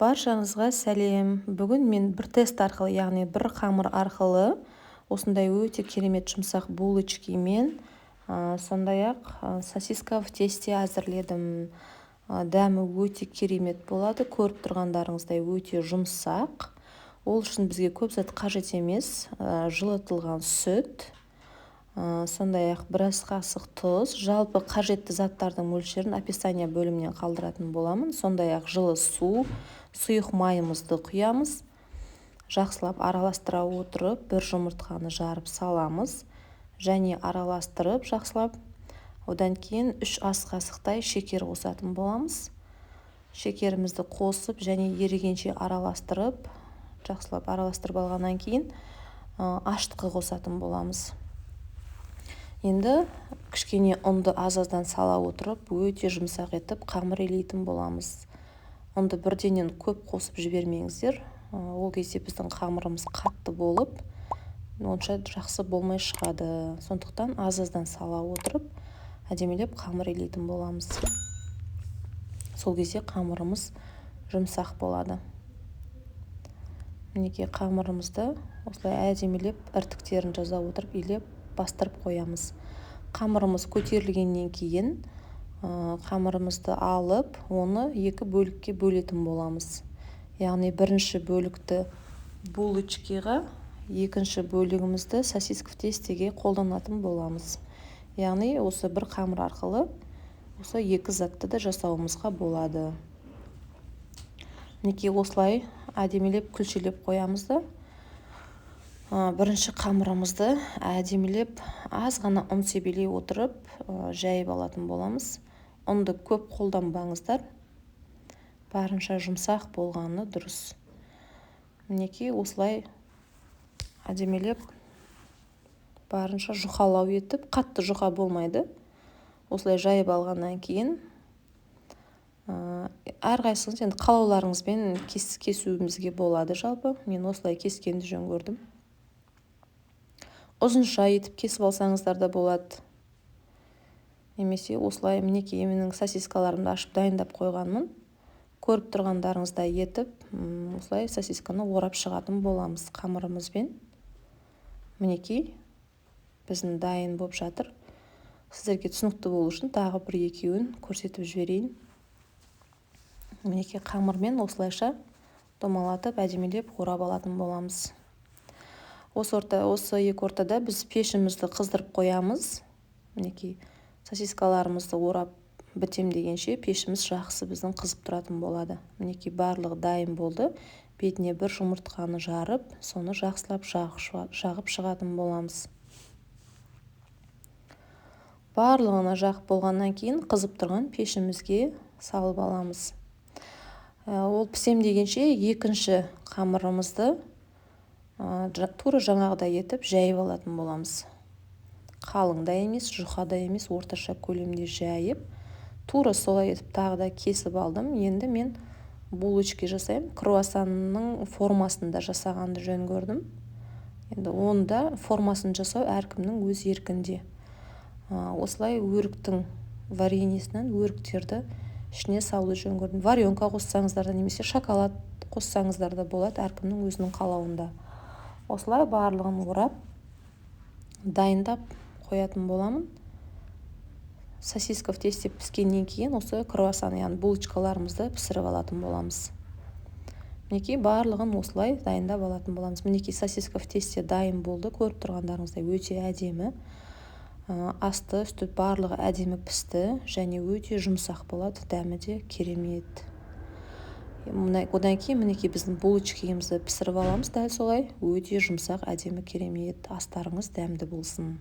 Баршаңызға сәлем! Бүгін мен бір тест арқылы, яғни бір қамыр арқылы осындай өте керемет жұмсақ булочки мен сондай-ақ сосиска в тесте әзірледім. Дәмі өте керемет болады, көріп тұрғандарыңыздай өте жұмсақ. Ол үшін бізге көп зат қажет емес. Жылытылған сүт, сондай-ақ біраз қасық тұз. Жалпы қажетті заттардың мөлшерін описание бөлімінен қалдыратын боламын. Сондай-ақ жылы су, сұйық майымызды құямыз. Жақсылап араластыра отырып, бір жұмыртқаны жарып саламыз және араластырып жақсылап, одан кейін 3 ас қасықтай шекер қосатын боламыз. Шекерімізді қосып және ерігенше араластырып, жақсылап араластырып алғаннан кейін ашытқы қосатын боламыз. Енді кішкене ұнды аз-аздан сала отырып, өте жұмсақ етіп қамыр илейтін боламыз. Ұнды бірденен көп қосып жібермеңіздер. Ол кезде біздің қамырымыз қатты болып, онша жақсы болмай шығады. Сондықтан аз-аздан сала отырып, әдемілеп қамыр илейтін боламыз. Сол кезде қамырымыз жұмсақ болады. Мінекей, қамырымызды осылай әдемілеп іртіктерін жаза отырып илеп бастырып қоямыз. Қамырымыз көтерілгеннен кейін қамырымызды алып, оны екі бөлікке бөлетін боламыз. Яғни бірінші бөлікті булочкиға, екінші бөлігімізді сосиска в тестеге қолданатын боламыз. Яғни осы бір қамыр арқылы осы екі затты да жасауымызға болады. Мінекей, осылай әдемілеп күлшелеп қоямыз да. Бірінші қамырымызды әдемілеп аз ғана ұн себелей отырып жайып алатын боламыз. Ұнды көп қолданбаңыздар, барынша жұмсақ болғаны дұрыс. Мінекей, осылай әдемілеп барынша жұқалау етіп, қатты жұқа болмайды. Осылай жайып алғаннан кейін әрқайсыңыз енді қалауларыңызбен кесуімізге болады. Жалпы мен осылай кескенді жөн көрдім. Ұзынша етіп кесіп алсаңыздар да болады. Немесе осылай, мінекей, менің сосискаларымды ашып дайындап қойғанмын. Көріп тұрғандарыңыздай етіп, осылай сосисканы орап шығатын боламыз қамырымызбен. Мінекей, біздің дайын болып жатыр. Сіздерге түсінікті болу үшін тағы бір екеуін көрсетіп жіберейін. Мінекей, қамырмен осылайша домалатып, әдемілеп орап алатын боламыз. Осы екі ортада біз пешімізді қыздырып қоямыз. Мінекей, сосискаларымызды орап бітем дегенше пешіміз жақсы біздің қызып тұратын болады. Мінекей, барлығы дайын болды. Бетіне бір жұмыртқаны жарып, соны жақсылап жағып шығатын боламыз. Барлығына жағып болғаннан кейін қызып тұрған пешімізге салып аламыз. Ол пісем дегенше екінші қамырымызды тура жаңағыдай етіп жайып алатын боламыз. Қалың да емес, жұқа да емес, орташа көлемде жайып, тура солай етіп тағы да кесіп алдым. Енді мен булочки жасаймын. Круассанның формасында жасағанды жөн көрдім. Енді онда формасын жасау әркімнің өз еркінде. Осылай өріктің вареньесінен өріктерді ішіне салуды жөн көрдім. Варенка қоссаңыздар да, немесе шоколад қоссаңыздар да болады, әркімнің өзінің қалауында. Осылай барлығын орап, дайындап қоятын боламын. Сосиска в тесте піскеннен кейін осы круассан, яғни булочкаларымызды пісіріп алатын боламыз. Мінекей, барлығын осылай дайындап алатын боламыз. Мінекей, сосиска в тесте дайын болды. Көріп тұрғандарыңыздай өте әдемі. Асты, үсті барлығы әдемі пісті және өте жұмсақ болады, дәмі де керемет. Одан кейін мінекей біздің булочкамызды пісіріп аламыз дәл солай. Өте жұмсақ, әдемі, керемет. Астарыңыз дәмді болсын.